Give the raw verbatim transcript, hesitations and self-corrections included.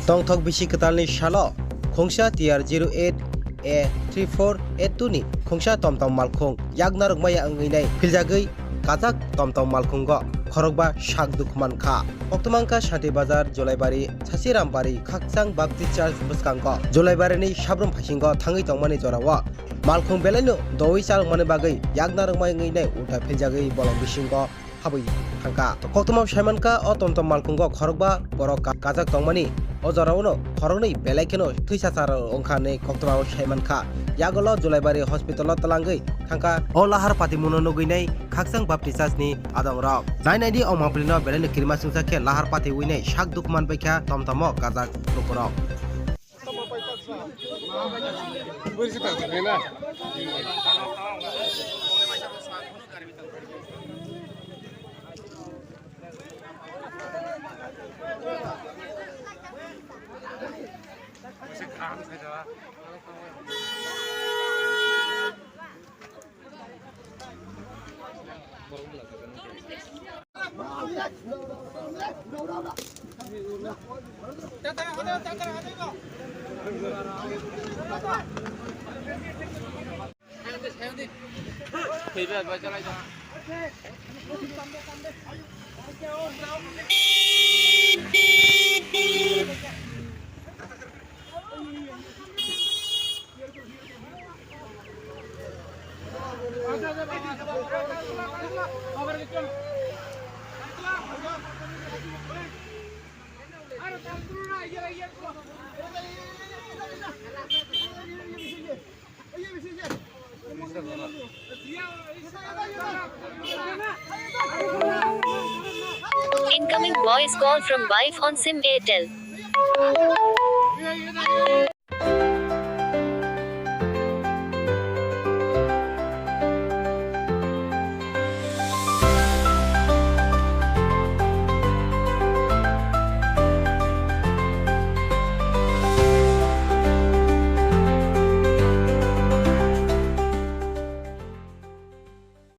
Tongthok bisi kwtalni salo khungsa T R zero eight A three four eight two ni khungsa tomtom malkhung yakna rwkmaya wngwi nai philjagwi kajak tomtom malkhungo khorokba sak dukhu mankha. Koktwmangkha Santi Bazar, Jolaibari, Sasirampari, Khakchang Baptist Church bwskango Jolaibarini sabrum phaisingo thangwi tongmani jorao malkhung belaino dowi chalokmani bagwi yakna rwkmai wngwi nai ulta philjagwi bolong bisingo habwi thangkha. Koktwma saimankha, o tomtom malkhungo khorokba borok ka-, kajak tongmani. O jorao no khoroknwi belai kheno thwisa char wngkha hinwi koktwma saimankha. Yagolo Julaibari hospital o twlangwi thangkha. O lahar patimunno nugwi nai Khakchang Baptist Church ni adongrok. Nai naidi, o mapli no belai no kirima singsa khe lahar patiwi nai sak dukhu manbaikha tomtom o kajak lukurok. Incoming voice call from wife on sim Airtel.